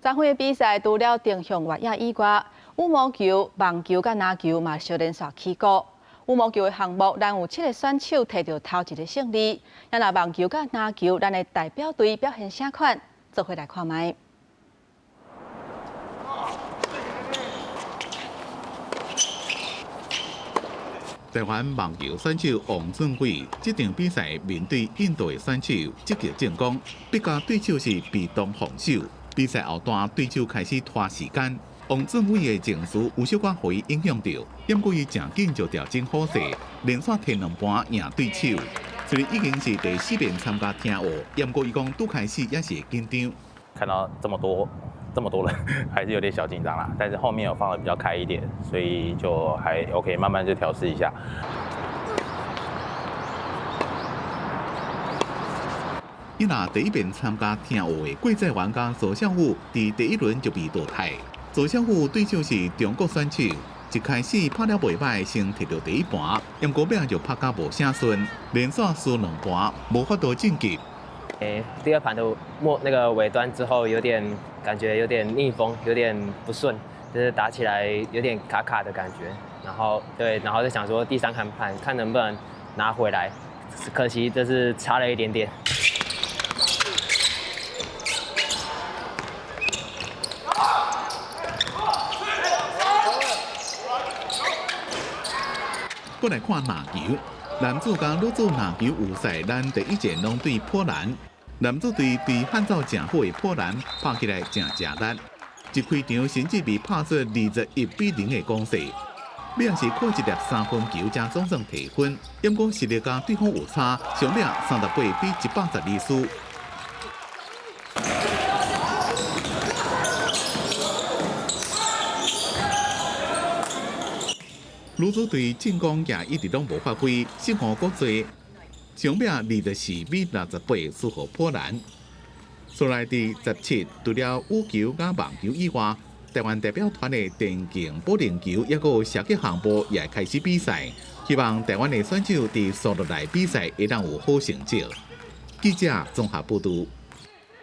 昨昏的比賽除了定向越野以外，羽毛球、網球佮籃球嘛相連續起鼓。羽毛球的項目，咱有七个選手提著頭一个勝利。若網球佮籃球，咱的代表隊表現啥款？做伙來看覓。台灣網球選手王俊偉這場比賽面對印度的選手積極進攻，比較對手是被動防守。比賽後段對手開始拖時間，王俊偉的情緒有小可予伊影響著，毋過伊誠緊就調整好勢，連續提兩盤贏對手。雖然已經是第四遍參加聽奧，毋過伊講拄開始也是會緊張。看到這麼多這麼多人，還是有點小緊張啦。但是後面有放得比較開一點，所以就還 OK，慢慢就調適一下。伊若第一遍參加聽奧的郭在元佮左孝武，佇第一輪就被淘汰。左孝武對手是中國選手，一開始拍了袂䆀，先提著第一盤，毋過尾就拍甲無啥順，連續輸兩盤，無法度晉級。欸，第二盤的末那個尾端之後，有點感覺有點逆風，有點不順，就是打起來有點卡卡的感覺。然後對，然後就想說第三盤看能不能拿回來，可惜就是差了一點點。過來看籃球，男子佮女子籃球預賽，咱第一戰攏對波蘭。男子隊對悍走誠好的波蘭拍起來誠食力，一開場甚至被拍出21比0的攻勢。尾仔是靠一粒三分球才總算提分，毋過實力佮對方有差，上尾38比112輸。女子隊進攻也一直攏無發揮，失誤閣濟，上尾24比68輸予波蘭。所來佇17，除了羽球佮網球以外，台灣代表團的電競保齡球抑閣有射擊項目也開始比賽，希望台灣的選手佇紲落來比賽會當有好成績。記者綜合報導。